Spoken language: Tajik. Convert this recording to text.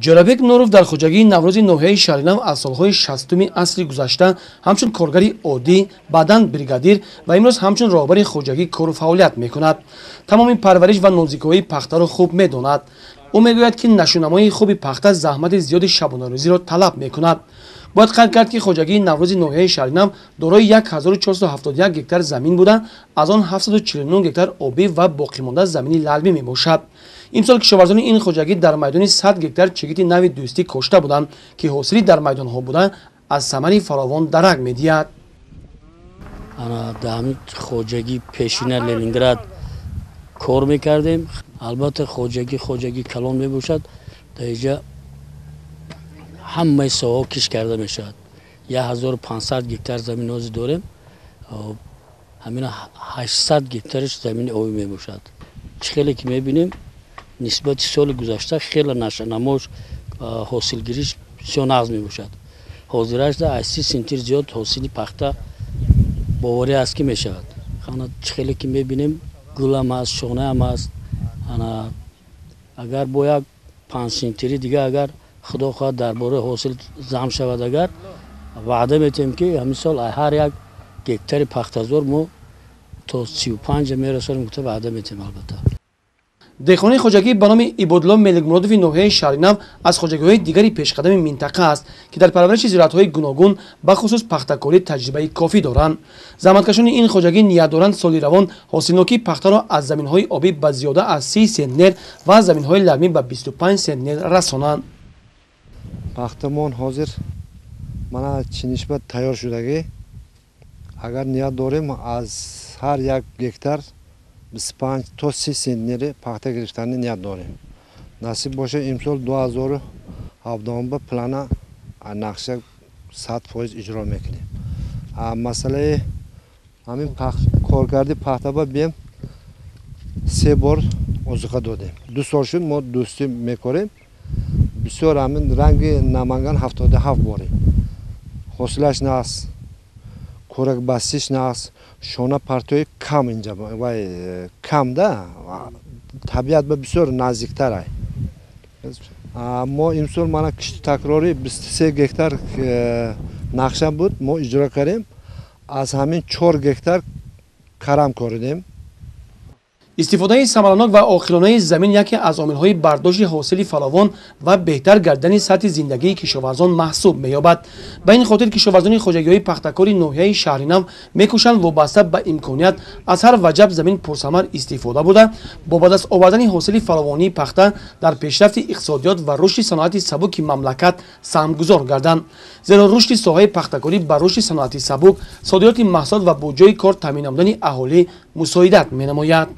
Ҷӯрабек Нуров дар хоҷагии Наврӯзи ноҳияи Шаҳринав аз солҳои 60-уми асри гузашта ҳамчун коргари оддӣ, баъдан бригадир ва имрӯз ҳамчун роҳбари хоҷагӣ кору фаъолият мекунад. Тамоми парвариш ва нозикиҳои пахтаро хуб медонад. Ӯ мегӯяд, ки нашунамои хуби пахта заҳмати зиёди шабонарӯзиро талаб мекунад. Бояд қайд кард, ки хоҷагии Наврӯзи ноҳияи Шаҳринав дорои 1471 гектар замин буда, аз он 749 гектар обӣ ва боқимонда замини лалмӣ мебошад. Имсол кишоварзони ин хоҷагӣ дар майдони 100 гектар чигити нави дӯстӣ кошта буданд, ки ҳосили дар майдонҳо буда аз самари фаровон дарак медиҳад. Дар ҳамин хоҷагӣ пешина Ленинград кор мекардем. Албатта хоҷагӣ калон мебошад. Дар инҷа ҳамаи соҳаҳо кишт карда мешавад. 1500 гектар замин ҳозир дорем. Ҳамина 800 гектараш замини обӣ мебошад. Чӣ хеле ки мебинем, нисбати соли гузашта хеле нашъунамош, ҳосилгириш бисёр нағз мебошад. Ҳозираш аз 30 сентнер зиёд ҳосили пахта боварӣ аст, ки мешавад. Чӣ хеле ки мебинем, гулам аст, шонаам аст. Агар бо як 5 сентнери дига, агар худо хоҳад, дар бораи ҳосил зам шавад, агар ваъда метиҳем, ки ҳамин сол ҳар як гектари пахтазор мо то 35 мерасонем, гуфта ваъда метиҳем албатта. Деҳқони хоҷагӣ ба номи Ибодулло Меликмуродови ноҳияи Шаҳринав аз хоҷагиҳои дигари пешқадами минтақа аст, ки дар парвариши зироатҳои гуногун, бахусус пахтакорӣ, таҷрибаи кофӣ доранд. Заҳматкашони ин хоҷагӣ ният доранд соли равон ҳосилнокии пахтаро аз заминҳои обӣ ба зиёда аз 30 сентнер ва аз заминҳои лалмӣ ба 25 сентнер расонанд. Пахтамон ҳозир мана чинишба тайёр шудагӣ. Агар ният дорем, аз ҳар як гектар 25 то 30 сентнери пахта гирифтани ният дорем. Насиб боша, имсол 2017 ба плана нақша 100% иҷро мекунем. Масъалаи ҳамин коркарди пахтаба бием, 3 бор озуқа додем. 2 сол шуд мо дӯстӣ мекорем. Бисёр ҳамин ранги Наманган 77 борем. Ҳосилаш нағз, кӯракбастиш нағз, шона партои кам инҷа вай кам да, табиат ба бисёр наздиктар ай. Мо имсол мана кишти такрорӣ 23 гектар нақша буд, мо иҷро кардем. Аз ҳамин 4 гектар карам коридем. Истифодаи самаранок ва оқилонаи замин яке аз омилҳои бардошти ҳосили фаровон ва беҳтар гардидани сатҳи зиндагии кишоварзон маҳсуб меёбад. Ба ин хотир кишоварзони хоҷагиҳои пахтакори ноҳияи Шаҳринав мекӯшанд вобаста ба имконият аз ҳар ваҷаб замин пурсамар истифода буда, бо ба даст овардани ҳосили фаровонии пахта дар пешрафти иқтисодиёт ва рушди саноати сабуки мамлакат саҳмгузор гарданд. Зеро рушди соҳаи пахтакорӣ ба рушди саноати сабук, содироти маҳсулот ва бо ҷойи кор таъмин намудани аҳолӣ мусоидат менамояд.